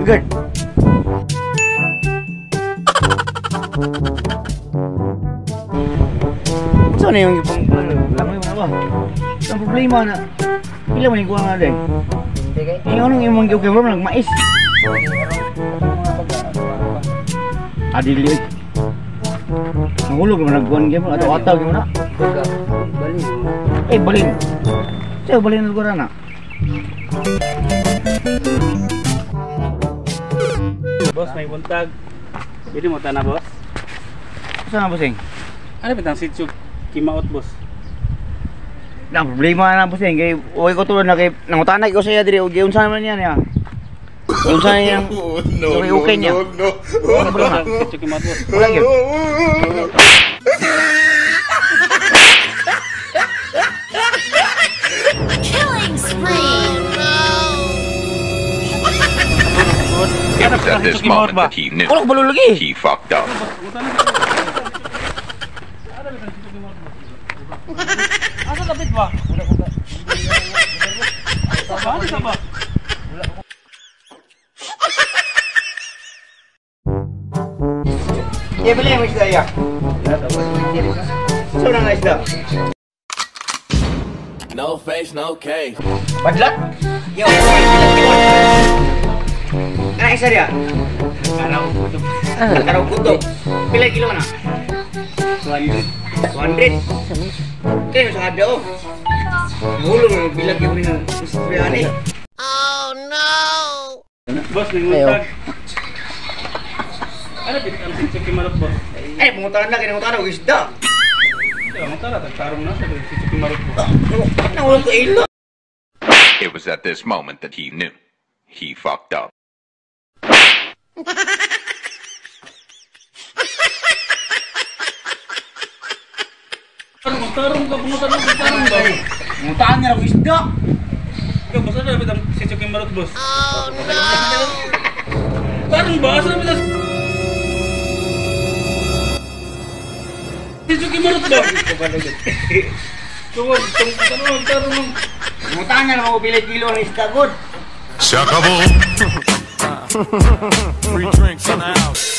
Good. Saan na yung ipang langoy mo na ba? Ang problema na pila man yung kuha nga din. Eh, anong imong okay bro, nagmais. Adili. Nahulog naman nagkuhan game mo, ataw-ataw game mo na. Balin. Eh, balin. Sa'yo, balin na lugar na. Boss, may buntag. Pwede mo ta na, boss? Saan na, bossing? Ano bitang sitio Kimaot, boss? Nang problema na, bossing. Kay, okay ko tulad na kay, nangutanay ko sa'yo diri, okay, unsa naman yan, ya. Unsa niya, No, okay, okay niya. no, no. Ano problema? Sitio Kimaot, boss. Wala yun. Killing spree! It was at this moment that he knew. Wala ko balulagi. He fucked up. Asa kapit ba? Asa ba? Ya, beli ang isda ya. Saan ang isda? No face, no case. Badlat? Yo, bilang. Ano isa dia? Karaw kutob. Karaw kutob. Pila kilo na? 200. 200. Kaya sa ada oh. Nahulog na bilang kilo na isda ni. Oh no! Boss, may buntag. Ano bitang sitio Kimaot, boss? Eh, pangutan na, kinangutan na og isda. Ang tara, tagtarong na sa sitio Kimaot, boss. Nahulog ko ilo. It was at this moment that he knew. He fucked up. Tarong ka, pangutan na, tarong ba? Pangutan na og isda. Ikaw, boss, ano bitang sitio Kimaot, boss? Oh no! Tarong ba? Asa bitang sitio Kimaot ba? Tungod, tungod, tarong. Pangutan na lang ako pila kilo ng isda god. Free drinks in the house.